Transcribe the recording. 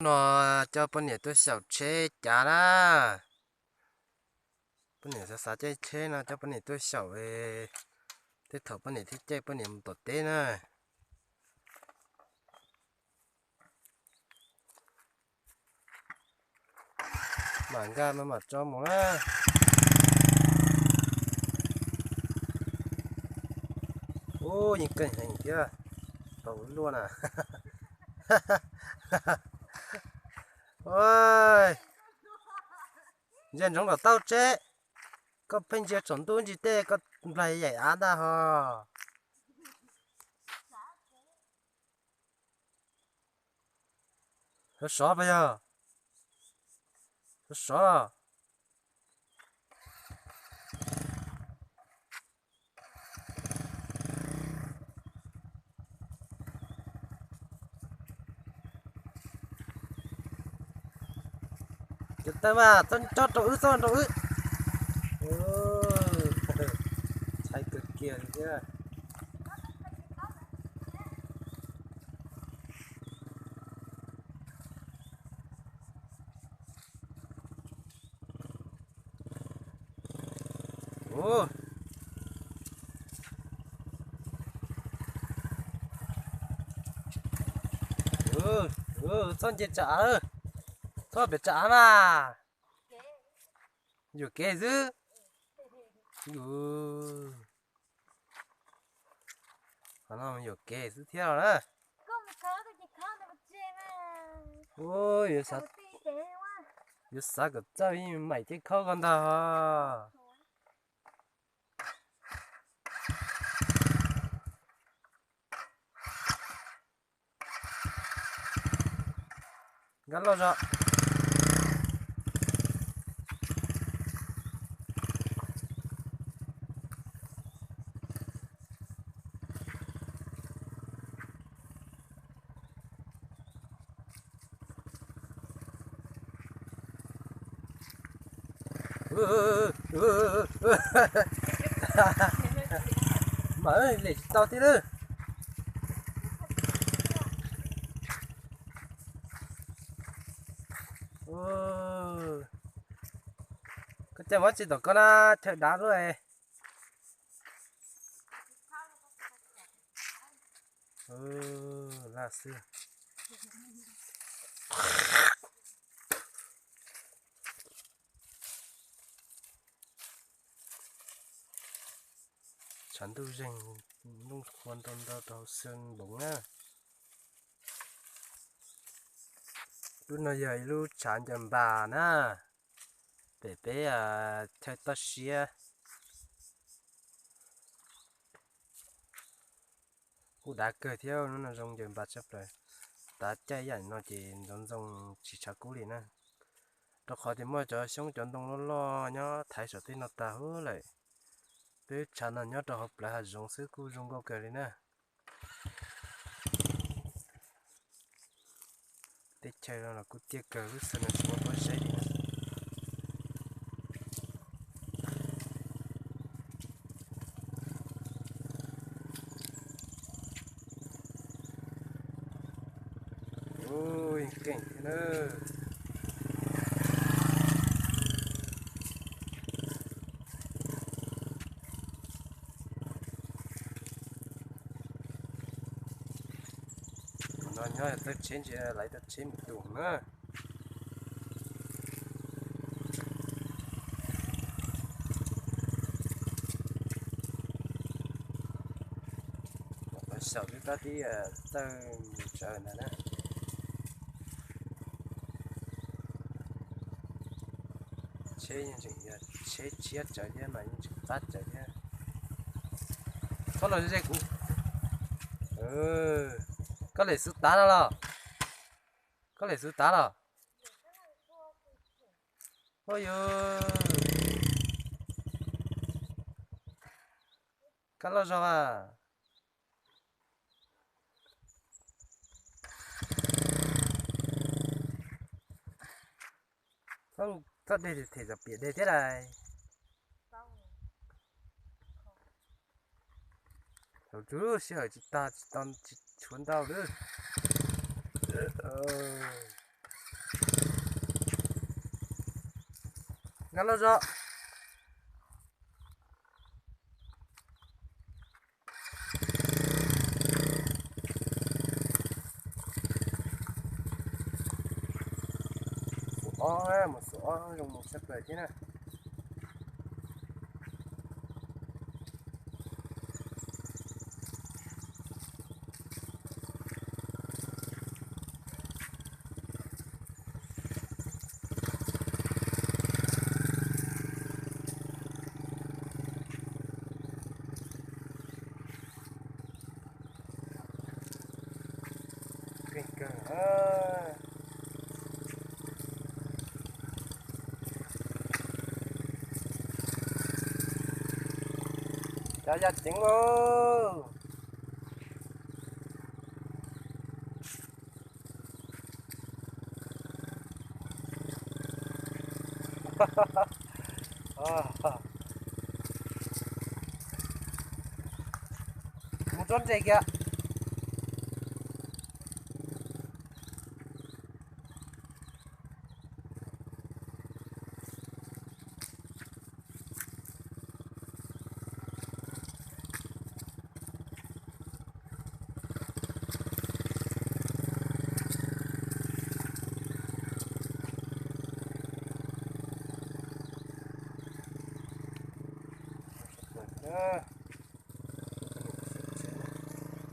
No coj poj niam tuaj xyaum tsheb cav na. Poj niam xav xav caij tsheb no coj poj niam tuaj xyaum, tej thaum poj niam thiaj caij poj niam mus tom teb na. Mam nkag mas mam tso mus na. Ub, yeej keej heev thiab, tau luaj na. Ntsia ntsoov kom tau tsev, koj pheej ntsia tsaus ntuj ntsis tej koj nplaig yaim av ntag ho. Sov sov pas yog? Sov sov. Cov taw mas txhob tso rau wb, txhob rau wb. Ntshai kawg kiag li thiab. Txhob nce tsam av, txhob pem tsam av mas. Yuam kev xwb. Qhov no yuam kev xwb thiab los na. Ua, yuav xav kom txawj yeej maim coj khob ko ntag. Nkag los zog. Mam lem tsis tau thiab lawm. Koj caij muab tsis tom koj na, chaw dav lub. Laj xwb. Tshav ntuj zeeg, nplooj qhuav ntau ntau rau hauv xwb npoov na. Lub no yog ib lub tshav ncaws npas na, pem peb chaw toj siab. Kuj dav kawg thiab, lub no zoo ncaws npas tshaj plaws. Tav caij yam no ces ntxoov ntxoo tsis tshav kub li na, rau qhov tias muaj cov xyoob cov ntoo loj loj nyob thaiv saum tej no tag huv lawm. Peb lub tshav no nyob rau hauv plawv hav zoov xwb kuj zoo nkauj kawg li na. Teb chaws no los kuj tiaj kawg, lub xyoo no tsis muaj pob zeb li na. Ui, keej thiab na. Qhov no nyob txawj tsheb ntsis laiv tau tsheb mus tus na. Xyaum twb tab tib txawj mus tsawv ntag na. Tsheb yeej tseem yog tsheb tshiab tsawv thiab mas yeej tseem qab tsawv thiab. Txhob los ze kuv. Koj lem xwb tav no los? Koj lem xwb tav los? Ua yus, koj loj zog as. Txhob deg them txom piam deg thiab lais. Thaum tsuv sij hawm tsis tag tsis tau tsis tshuav ntau lawm. Los zoo. Xub ob, mus xub ob zoo mus tshaj plaws thiab na. Cov yaj ceev lauj. Mus tsob ntses kiag.